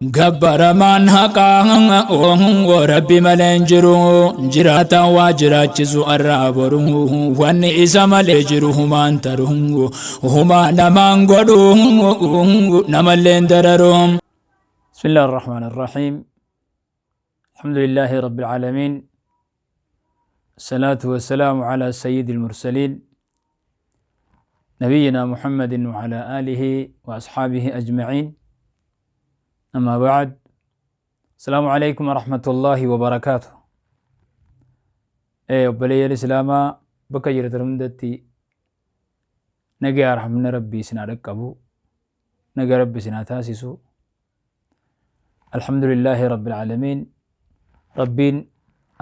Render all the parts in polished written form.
Gabbaramaan haqaa Rabbi malee hin jiru. Jiraataan waa jiraachisu arraa boru. Wanni isa malee jiru humaan taru. Humaa namaan godhu namallee hin dararu. بسم الله الرحمن الرحيم الحمد لله رب العالمين الصلاة والسلام على سيد المرسلين نبينا محمد وعلى آله وأصحابه أجمعين أما بعد السلام عليكم ورحمة الله وبركاته إيه وبلي الإسلام بك جرت رمدتي نجي رحمنا ربي سنا ركبو نجي ربي سنا تاسسو الحمد لله رب العالمين ربين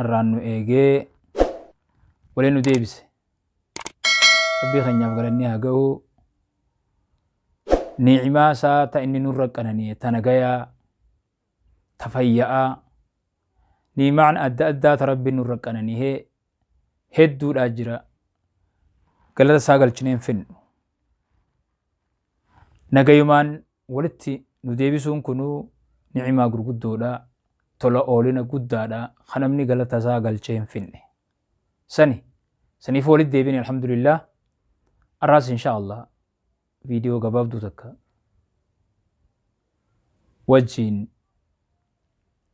الرانو إيجي ولينو ديبس ربي خنيا فقرني هجو نعمة سا إني نورك أنني تنجيا تفيا نيمان أدى أدى ربي نورك أنني هي هدو الأجر قال ساقل شنين فن نجيمان ولتي نديبسون كنو نعمة غرغدودا tola oolina guddaadha kan namni galata isaa galchee hin finne. Sani saniif walitti deebine alhamdulillah. Arraas insha Allah viidiyoo gabaabduu takka wajjiin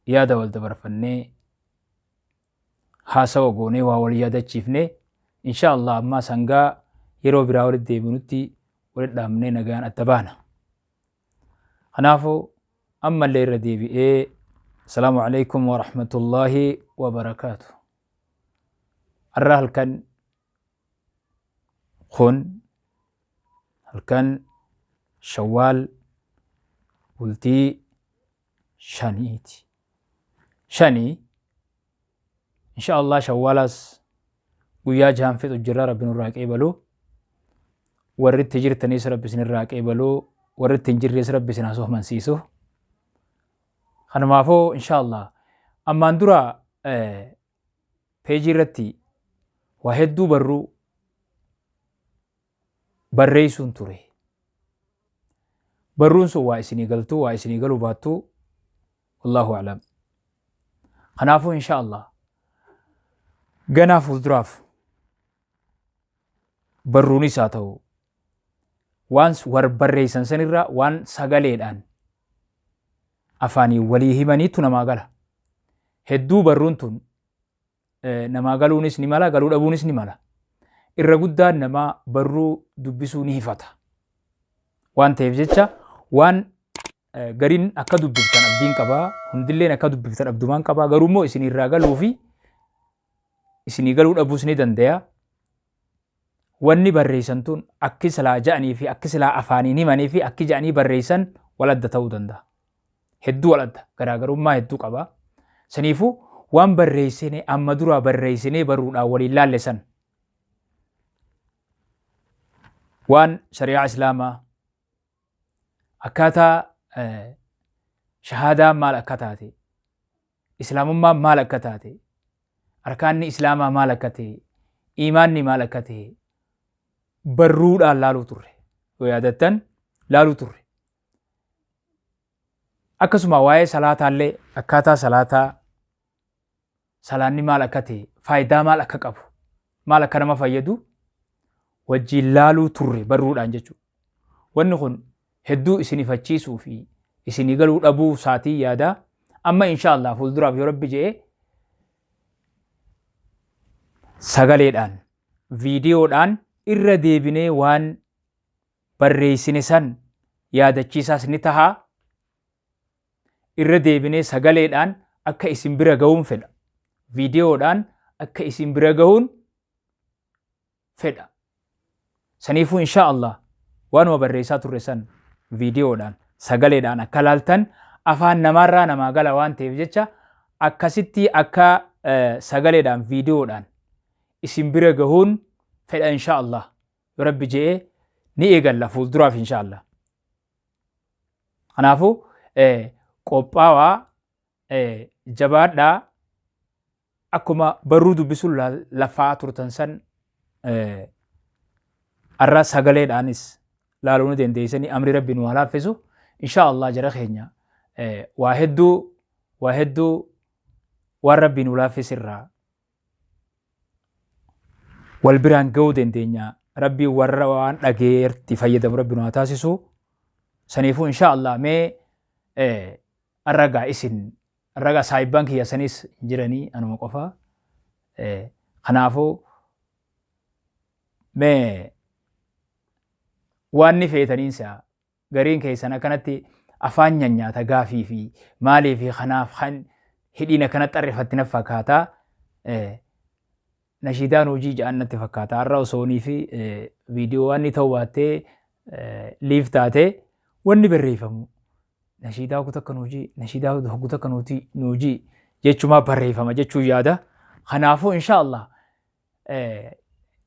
yaada wal dabarfannee haasawa goonee waa wal yaadachiifnee insha Allah ammaa sangaa yeroo biraa walitti deebinutti walitti dhaamnee nagaan adda baana. Kanaafuu ammallee irra deebi'ee Asalaamu alaikum wa rahmatullahi wa barakaatu. Har'a halkan kun halkan Shawwaal bultii shaniiti. Shanii insha Allah Shawwaalaas guyyaa jahan fixu jirra Rabbi nurraa qeebalu. Warri itti jirtanis Rabbi isinirraa qeebalu. Warri itti hin jirres Rabbi isin haa sohmansiisu. Kanumaafuu insha Allah ammaan dura peejii irratti waa hedduu barruu barreessuun ture. Barruun sun waa isinii galtuu waa isinii galuu baattuu wallaahu a'lam. Kanaafuu insha Allah ganaa fuulduraaf barruunis haa ta'u waan war barreessan sanirra waan sagaleedhaan afaanii walii himaniitu namaa gala. Hedduu barruun tun namaa galuunis ni mala galuu dhabuunis ni mala. Irra guddaan namaa barruu dubbisuu ni hifata. Waan ta'eef jecha waan gariin akka dubbiftan abdiin qabaa hundilleen akka dubbiftan abdumaan qabaa garuu immoo isin irraa galuu fi isinii galuu dhabuus ni danda'a. Wanni barreessan tun akki silaa ja'anii fi akki silaa afaaniin himanii fi akki ja'anii barreessan wal adda ta'uu danda'a. Hedduu wal adda garaagarummaa hedduu qaba. Saniifuu waan barreessine amma duraa barreessinee baruudhaan waliin laalle san waan shari'aa islaamaa akkaataa shahaadaan maal akka taate islaamummaan maal akka taate arkaanni islaamaa maal akka ta'e iimaanni maal akka ta'e barruudhaan laaluu turre yoo yaadattan laaluu turre. Akkasuma waa'ee salaataallee akkaataa salaataa salaanni maal akka ta'e faayidaa maal akka qabu maal akka nama fayyadu wajjiin laaluu turre barruudhaan jechuudha. Wanni kun hedduu isin ifachiisuu fi isinii galuu dhabuu isaatii yaadaa amma insha Allah fuulduraaf yoo rabbi je'e sagaleedhaan viidiyoodhaan irra deebinee waan barreessine san yaadachiisaas ni taha. Irra deebinee sagaleedhaan akka isin bira gahuun fedha. Viidiyoodhaan akka isin bira gahuun fedha. Saniifuu insha Allah waanuma barreessaa turre san viidiyoodhaan sagaleedhaan akka laaltan afaan namaarraa namaa gala waan ta'eef jecha akkasitti akka sagaleedhaan viidiyoodhaan isin bira gahuun fedha insha Allah. Yoo rabbi je'ee ni eegalla fuulduraaf insha Allah. Kanaafuu qophaawaa jabaadhaa akkuma barruu dubbisuun lafaa turtan san arra sagaleedhaanis laaluu ni dandeessanii amri rabbi nu haa laaffisu insha Allah jara keenya Waa hedduu waa hedduu waan Rabbii nu laaffisirraa wal biraan ga'uu dandeenya. Rabbii warra waan dhageerti fayyadamu Rabbi nu haa taasisu. Saniifuu insha Allah mee arragaa isin arragaa saahibbaan kiyya sanis hin jiranii anuma qofa. Kanaafuu mee waan ni feetaniin si'a gariin keessan akkanatti afaan nyanyaata gaafii fi maalii fi kanaaf kan hidhiin akkana xarrifatti na fakkaata. Nashiidaan hojii ja'an natti fakkaata. Har'a osoonii fi viidiyoo waan inni ta'uu baattee liif taate wanni barreeffamu nashiidaa hogguu takka nuujii nashiidaa hogguu takka nuujii jechumaa barreeffama jechuun yaada. Kanaafuu insha Allah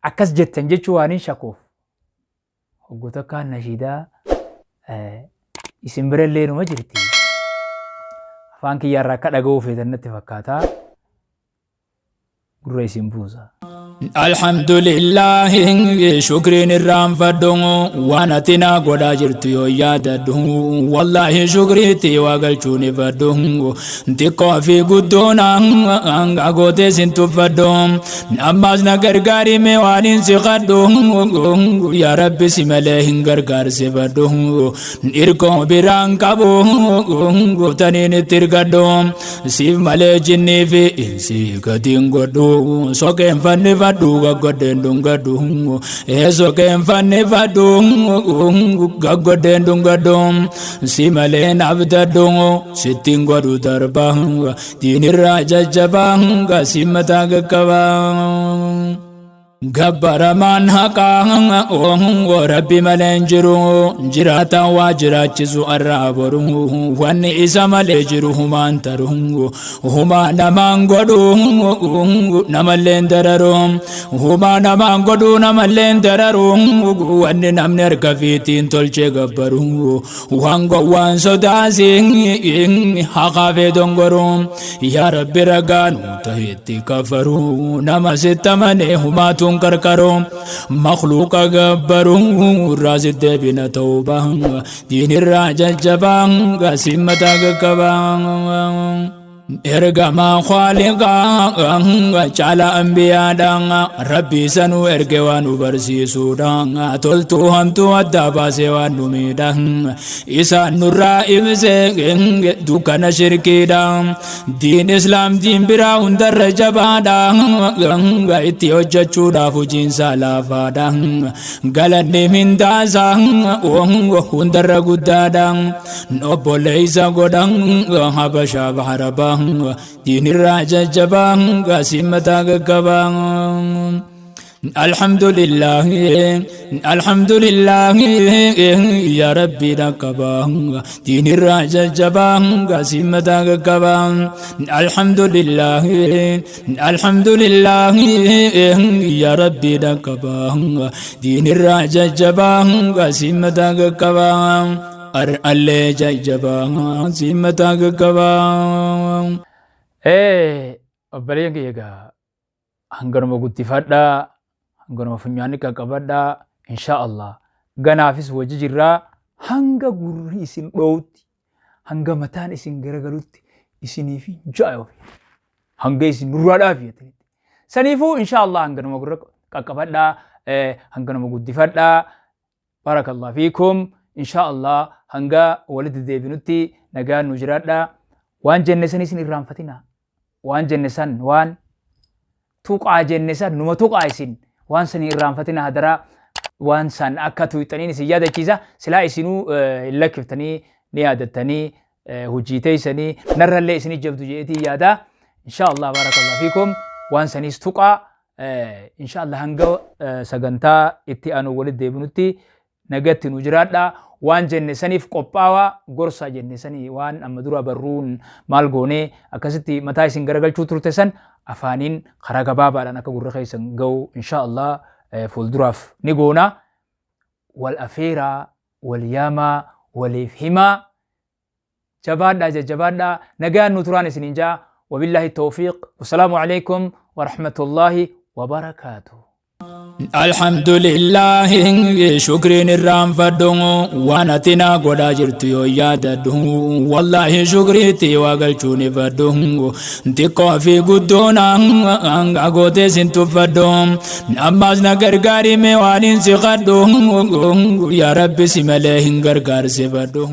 akkas jettan jechuu waan hin shakuuf hogguu takkaan nashiidaa isin birallee numa jirti. Afaan kiyyaarraa akka dhaga'uu feetan natti fakkaata. Gurra isin buusa. Alhamdulillahi shukriin irraanfadhu waan ati naa godhaa jirtu yoo yaadadhu wallaahi shukriitti waa galchuun ifadhu xiqqoo fi guddoon hanga gootee sin tuffadhu ammaas na gargaari mee waan hin siqadhu yaa Rabbi si malee hin gargaarsifadhu irkoo biraan qabu gooftaniin itti irkadhu siif malee jinnii fi insi gatiin godhu soqeen fannifadhu gaggodheen dhungadhu ee soqeen fannifadhu gaggodheen dhungadhu si malee nabdadhu sittiin godhu darba diinirraa jajjabaa si mataa qaqqabaa. Gabbaramaan haqaa Rabbi malee hin jiru jiraataan waa jiraachisu arraa boru wanni isa malee jiru humaan taru humaa namaan godhu namallee dararu humaa namaan godhu namallee dararu wanni namni harka fiitiin tolchee gabbaru waan gowwaan sodaasi haqaafee dongoru yaa Rabbi ragaa nu tahetti kafaru nama sitti amanee humaatuun qarqaru makhluuqa gabbaru irraa sitti deebina tawbaa diinirraa jajjabaa gaasiin mataa qaqqabaa. Ergamaa Khaaliqaa caala anbiyaadha Rabbi sanuu erge waan nu barsiisuudha toltuu hamtuu addaa baasee waan nu miidha isaan nurraa ibse dukkana shirkiidha diin islaam diin biraa hundarra jabaadha itti hojjechuudhaaf hojiinsaa laafaadha galanni mindaasaa hundarra guddaadha obboleessa godhan habashaa baharabaa diinirraa jajjabaa gaasiin mataa gaggabaa. Alhamdulillah Alhamdulillah ya Rabbi dhaqqabaa diinirraa jajjabaa gaasiin mataa gaggabaa. Alhamdulillah Alhamdulillah ya Rabbi dhaqqabaa diinirraa jajjabaa gaasiin mataa gaggabaa. Ar'allee jajjabaa siin mataa gaggabaa. Obboleeyyan kiyya egaa hanganuma guddifadhaa hanganuma funyaanni qaqqabadhaa insha Allah ganaafis wajji jirraa hanga gurri isin dhoowutti hanga mataan isin garagalutti isiniif ja'a ofi hanga isin nurraa dhaafi jettanitti. Saniifuu insha Allah hanganuma gurra qaqqabadhaa hanganuma guddifadhaa. Barakallah fiikum insha Allah hanga walitti deebinutti nagaan nu jiraadha. Waan jenne san isin irraanfatina. Waan jenne san waan tuqaa jenne san numa tuqaa isin waan san irraanfatina hadaraa waan san akka tuqxaniin isin yaadachiisa. Silaa isinuu hin lakkiftanii ni yaadattanii hojii teessanii narrallee isin jabdu jeetii yaada. Insha Allah barakallah fiikum waan saniis tuqaa. Insha Allah hanga sagantaa itti aanu walitti deebinutti nagatti nu jiraadha. Waan jenne saniif qophaawaa gorsa jenne sanii waan amma dura barruun maal goonee akkasitti mataa isin garagalchuu turte san afaaniin karaa gabaabaadhaan akka gurra keessan ga'u insha Allah fuulduraaf ni goona. Wal afeeraa, wal yaamaa, waliif himaa. Jabaadhaa jajjabaadhaa nagaan nu turaan isiniin ja'a. Wabillaahi tawfiiq. Wassalaamu alaikum warahmatullaahi wabarakaatuh. Alhamdulillaahi, shukriin irraanfadhu. Waan ati naa godhaa jirtu yoo yaadadhu, wallaahi shukriitti waa galchuun ifadhu. Xiqqoo fi guddoon hanga gootee sin tuffadhu. Ammaas na gargaarime waan hin siqadhu. Yaa Rabbi, si malee hin gargaarsifadhu.